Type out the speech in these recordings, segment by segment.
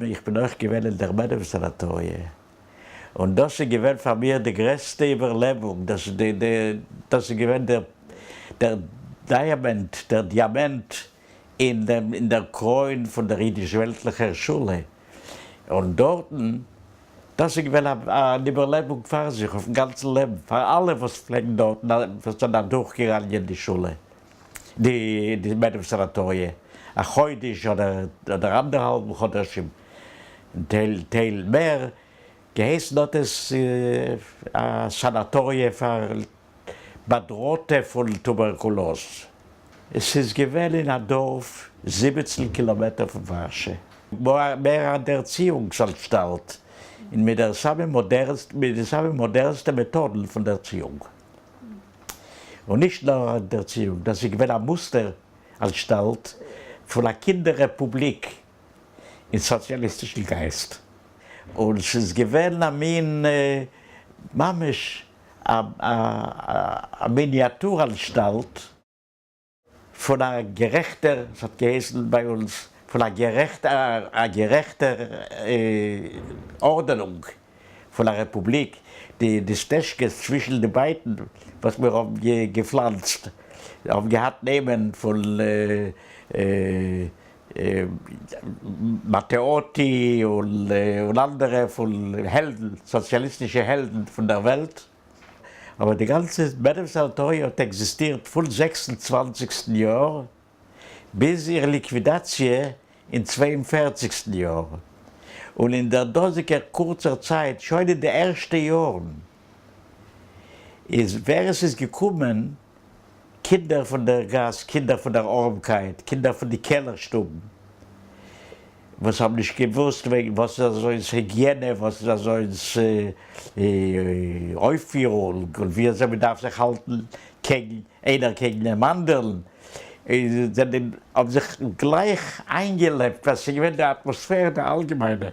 איך בין אויך געווען אין דער מעדעם סאנאטאריע, און דאס איז געווען פאר מיר די גרעסטע איבערלעבונג, דאס איז געווען דער diamant, דער דיאמענט אין דער קרוין פון דער אידיש-וועלטליכער שולע, און דארטן, דאס איז געווען אן איבערלעבונג פאר זיך אויפן גאנצן לעבן, פאר אלע וואס פלעגן דארטן, וואס זענען אדורכגעגאנגען די שולע. די מעדעם סאנאטאריע א חודש אדער אנדערהאלבן חדשים, טייל טייל מער, געהייסן האט עס א סאנאטאריע פאר באדראטע פון טובערקולאז. עס איז געווען אין א דארף 17 קילאמעטער פון ווארשע. מער א דערציאונגס-אנשטאלט, און מיט דער סאמע מיט די סאמע מאדערנסטע מעטאדן פון דערציאונג. און נישט נאר א דערציאונג, דאס איז געווען א מוסטער אנשטאלט פון א קינדער רעפובליק אין סאציאליסטישן גייסט, און ס'איז געווען א מין ממש א מיניאטור אנשטאלט פון א גערעכטער, עס האט געהייסן ביי אונז, פון א גערעכטער, א גערעכטער ארדענונג פון א רעפובליק, די די סטעזשקעס צווישן די בייטן וואס מיר האבן געפלאנצט האבן געהאט נעמען פון מאטעאטי און אנדערע פון העלדן, סאציאליסטישע העלדן פון דער וועלט. אבער די גאנצע מעדעם סאנאטאריע האט עקזיסטירט פון זעקס און צוואנציגסטן יאר ביז איר ליקווידאציע אין צוויי און פערציגסטן יאר, און אין דער דאזיגער קורצער צייט, שוין אין די ערשטע יארן, איז ווער עס איז געקומען, קינדער פון דער גאס, קינדער פון דער ארעמקייט, קינדער פון די קעלער שטובן, וואס האבן נישט געוואוסט וועגן וואס איז אזוינס היגיענע, וואס איז אזוינס אויפפירונג, און ווי אזוי מען דארף זיך האלטן קעגן איינער קעגן דעם אנדערן, זענען האבן זיך גלייך איינגעלעבט ווייל ס'איז געווען די אטמאספערע די אלגעמיינע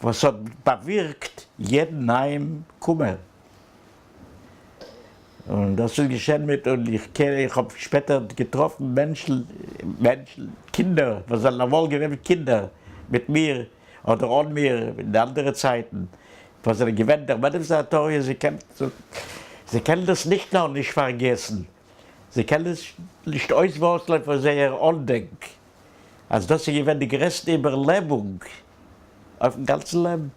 וואס האט באווירקט יעדן נייעם קומער. און דאס איז געשען מיט און איך קען איך האב שפעטער געטראפן מענטשן מענטשן קינדער וואס זענען אמאל געווען קינדער מיט מיר אדער אן מיר אין די אנדערע צייטן וואס זענען געווען דער מעדעם סאנאטאריע זיי קען זיי קענען דאס נישט נאר נישט פארגעסן זיי קענען עס נישט אויסווארצלען פון זייער אנדענק אז דאס איז געווען די גרעסטע איבערלעבונג אויפן גאנצן לעבן.